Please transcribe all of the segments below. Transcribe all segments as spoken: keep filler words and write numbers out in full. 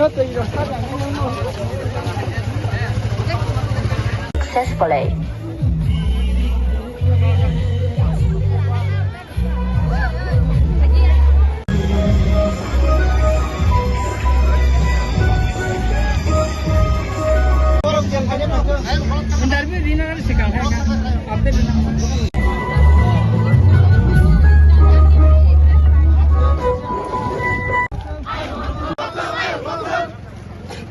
Successfully. Interview rina kan sikang hai kan. Update rina.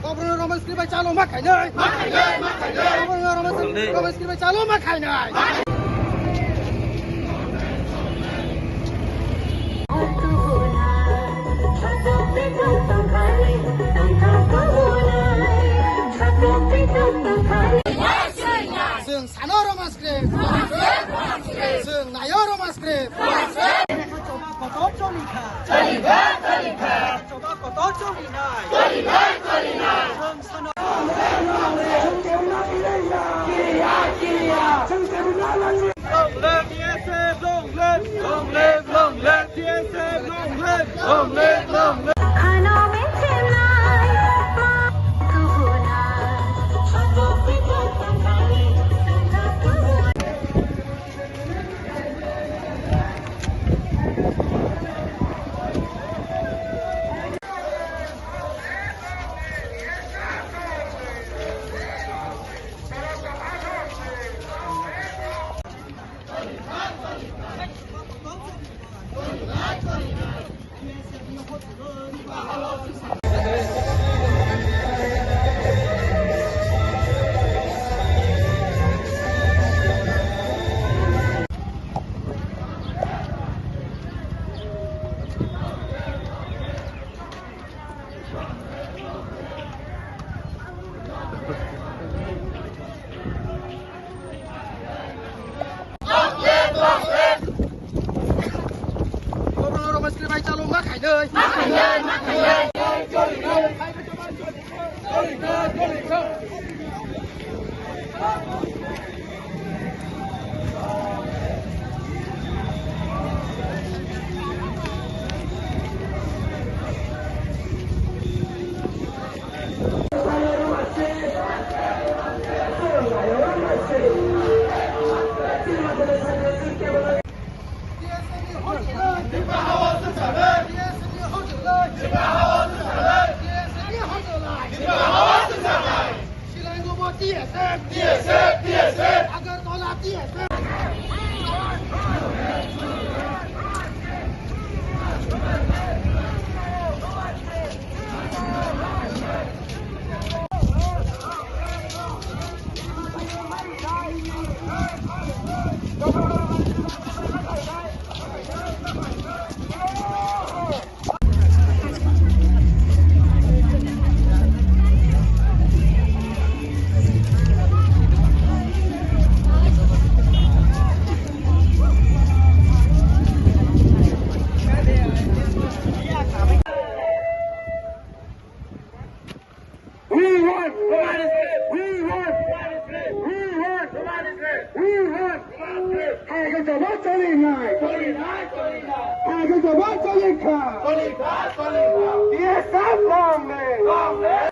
Kobrong Roma script bai chalo ma khainai. Ma khainai, ma khainai. Kobrong Roma script, Roma script bai chalo ma khainai. Chwng sano Roma script. Chwng naio Roma script. Choba kotor choli kha. Choli kha, choli kha. Choba kotor choli nai. Choli nai, choli nai. Chwng sano. Long live B S F, long live, long live, long live B S F, long live, long live, long live. We want Somali script. We want Somali script. We want Somali script. We want Somali script. Hai ke jawab choli nai. Choli nai, choli nai. Hai ke jawab choli kha. Choli kha, choli kha. B S F Congress. Congress.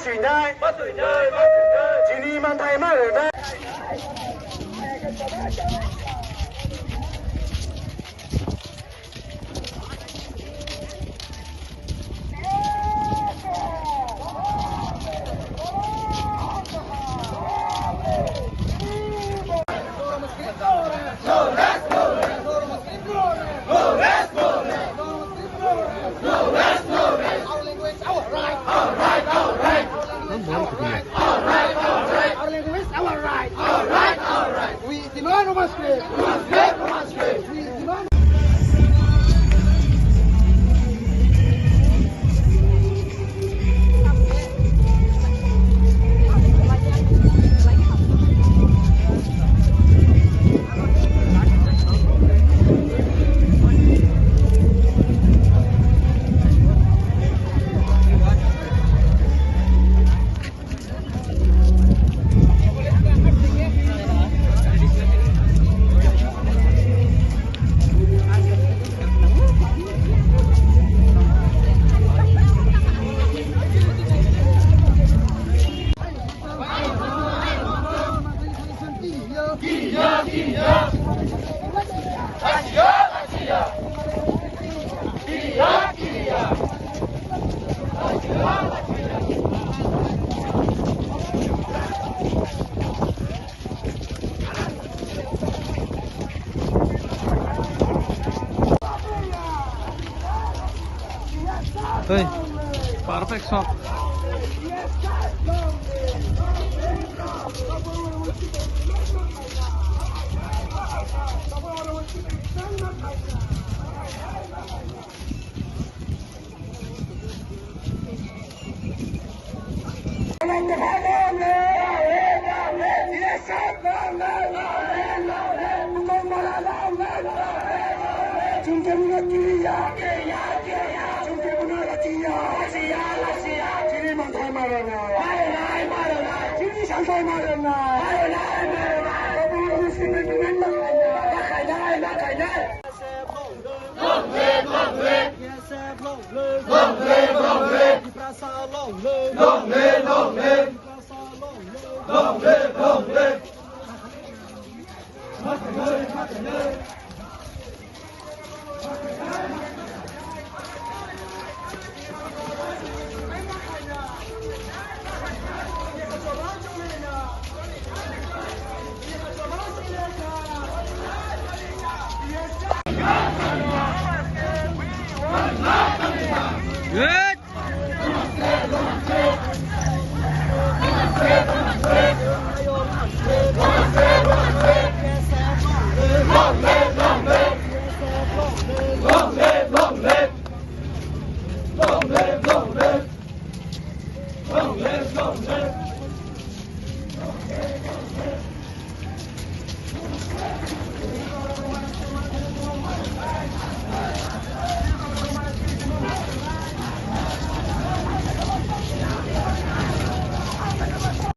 Swinai. Chini manthai ma rwnai. Our language, our right. Our right, our right. We demand Roman script. Roman script, Roman script. We demand. Hey, perfect shot. Long live, long live. B S F long live. Long live, long live. Tiprasa long live. Long live, long live. Tiprasa long live. Long live, long live.